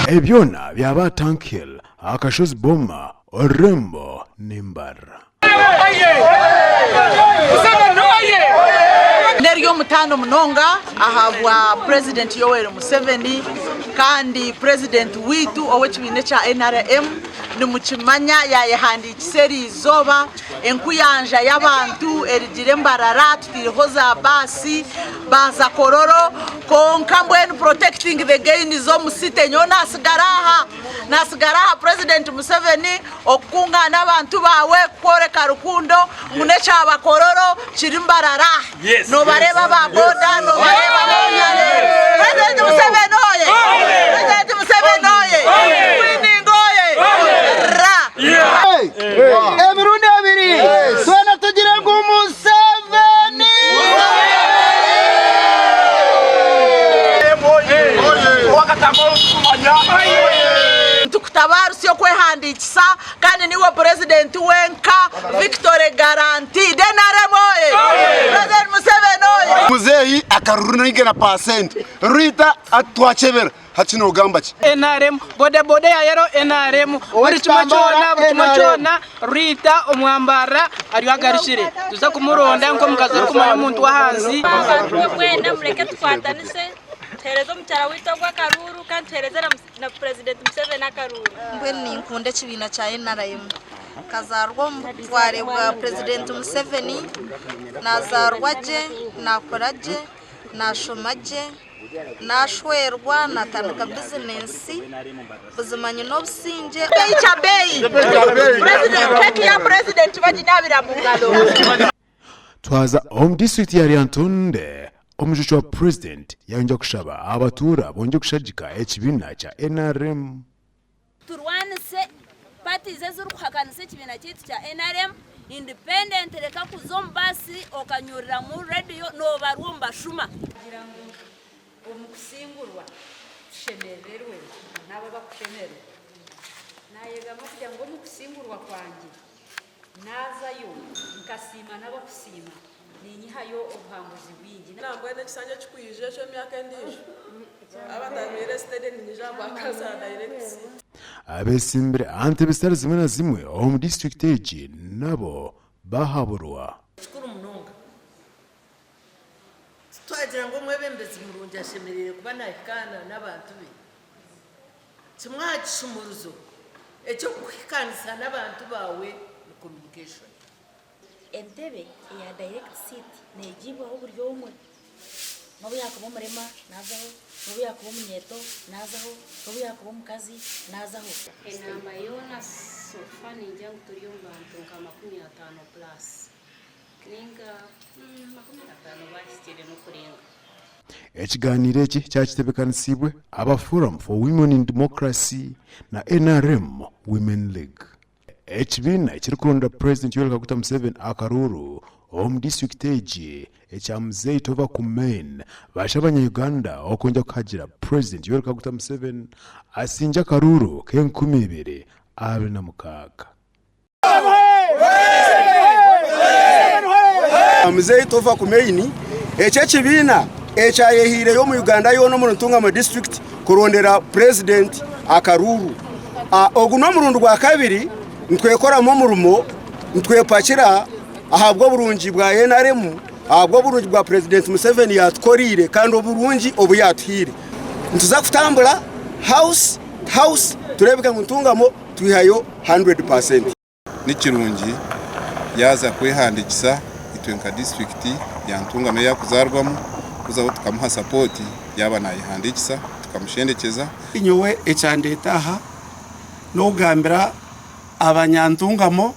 Ebi byona byaba aha Tank Hill aha kashozi Boma, orurembo n'Mbarara. N'ery'omutaano munonga ahabwa Purezidenti Yoweri Museveni kandi Purezidenti waitu ow'ekibiina ekya NRM nimukimanya yaayehandiikisa eriizooba enkuyanja y'abantu erugire Mbarara tutaireho za baasi baaza Kololo kwonka mbwenu protecting the gains omu city nyowe nasigara aha nasigara aha Purezidenti Museveni Okukungaana abantu baawe kukworeka rukundo ngu n'ekyaba Kololo kiri Mbarara. Nobareeba aba boda, nobareeba ab'obutare. President Museveni oye! President Museveni oye! Winning oye! Ra! Emirundi ebiri twena tugire ngu Museveni! Nitukutabaarusya okwehandiikisa kandi niiwe Purezidenti wenka Victory guaranteed. NRM oye! President Museveni oye! Muzeeyi akaruru naigana paasenti Rita ati twakyebera hati nogamba ki? Nrm, boda boda ya yellow nrm, buri kimwe kyona buri kimwe kyona Rita omwambarra ariyo agarukire tuza kumuronda nk'omukazi orikumanya omuntu w'ahansi. Abantu mwe mwena mureke tukwatanise tuhereze omukyara waitu ogu akaruuru kandi tuhereze na purezidenti Museveni akaruuru. Mbwenu ninkunda ekibiina kya nrm. Nkazaarwa omu butware bwa purezidenti Museveni, nazaarwa gye, nakura gye, nashoma gye, nashwerwa, natandika bizinensi, buzima nyine obusingye. Beeyi kya beeyi. President, cake ya president baginabira mu ngaro. Twaza omu disiturikiti ya Lyantonde, omujuki wa Purezidenti yayongyera kushaba abatuura bongye kushagika ekibiina kya NRM. Turwanise parties ezirikuhakanisa ekibiina kyaitu kya nrm, independent reka kuza omu baasi okanyuriramu radio nobarwa omu bashuma. Kugira ngu omu kusingurwa tushemerererwe n'abo abakushemererwa. Naayegamba kugira ngu omu kusingurwa kwangye Naazayo nkasiima n'abakusiima, ninyihayo obuhanguzi bwingi. Nambwenu ekisanja ekikwija eky'emyaka endiijo abatabaire steady ninyija kubaakaza aha direct seat. Abetsimbire aha ntebe zitari zimwe na zimwe omu disiturikiti egi nabo bahaburwa. Kikuru munonga. Titwagira ngu omwebembezi murungi ashemereire kuba nahikaana n'abantu be. Kimwe aha kishumuruzo eky'okuhikaanisa n'abantu baawe ni communication. Entebe eya direct seat negiibwaho buri omwe n'obu yaakuba omurema naazaho, n'obu yaakuba omunyeeto naazaho, n'obu yaakuba omukazi naazaho. Enamba yoona so far ningira ngu turi omu bantu nka 50 plus ninga 50 bahikire n'okurenga. Ekigaaniiro eki kyakitebekanisiibwe aba Forum for Women in Democracy na nrm Women League. Ekibiina ekirikuronda Purezidenti Yoweri Kaguta Museveni akaruuru omu disiturikiti egi ekya Muzei Tova Ku Main bashaba abanya Uganda okwongera kuhagira Purezidenti Yoweri Kaguta Museveni asingye akaruuru k'enkumi ibiri abiri na mukaaga. Muzeeyi Tova Kumeini, eki ekibiina ekyayehaireyo omu Uganda yoona omuri Ntungamo disiturikiti kurondera purezidenti akaruuru. Ogu n'omurundi gwakabiri nitwekoramu omurimo nitwepakira ahabw'oburungi bwa NRM, ahabw'oburungi bwa purezidenti Museveni yatukoreire kandi oburungi obu yatuhaire. Nituza kutambura hawusi hawusi tureebeke ngu Ntungamo twihayo 100%. Ni kirungi yaaza kwehandiikisa itwe nka disiturikiti ya Ntungamo ei arikuzaarwamu kuzaho tukamuha sapooti yaaba naayehandiikisa tukamushendekyeza. Nyowe ekyandeeta aha n'okugambira abanyantungamo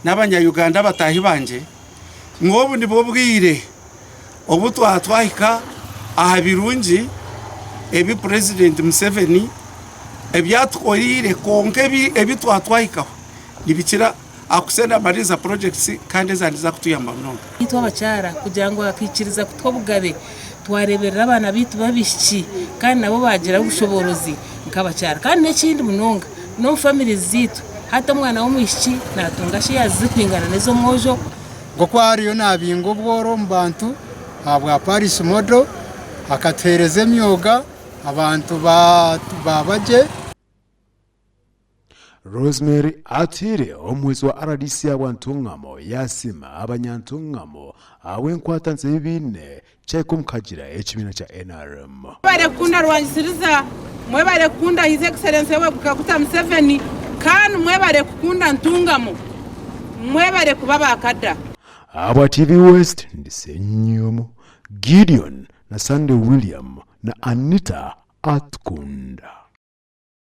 n'abanya Uganda bataahi bangye ngu obu nibwo bwire obu twaba twahika aha birungi ebi Purezidenti Museveni ebi atukoreire kwonka ebi twaba twahikaho nibikira aha kusenda amariza purojekiti kandi ezandi ezarikutuyamba munonga. Itwe abakyara kugira ngu akaikiriza kutuha obugabe twareeberera abaana baitu b'abaishiki kandi nabo baagira obushoboorozi nk'abakyara. Kandi n'ekindi munonga n'omu families zaitu hati omwana w'omwishiki naatunga shares zirikwingana n'ez'omwojo. Nk'oku ariyo naabinga obworo omu bantu ahabwa Paris Model, akatuheereza emyoga abantu baaba gye. Rosemary Atuhaire omuhwezi wa rdc ahabwa Ntungamo yaasiima abanyantungamo ahabw'enkwatanisa ei baine kyahika omu kuhagira ekibiina kya nrm. Mwebare kukunda Rwangisiriza, mwebare kukunda His Excellency Yoweri Kaguta Museveni kandi mwebare kukunda Ntungamo, mwebare kuba ba kada. Ahabwa TV West, ndi Ssenyomo Gideon na Sunday William na Anita Atukunda.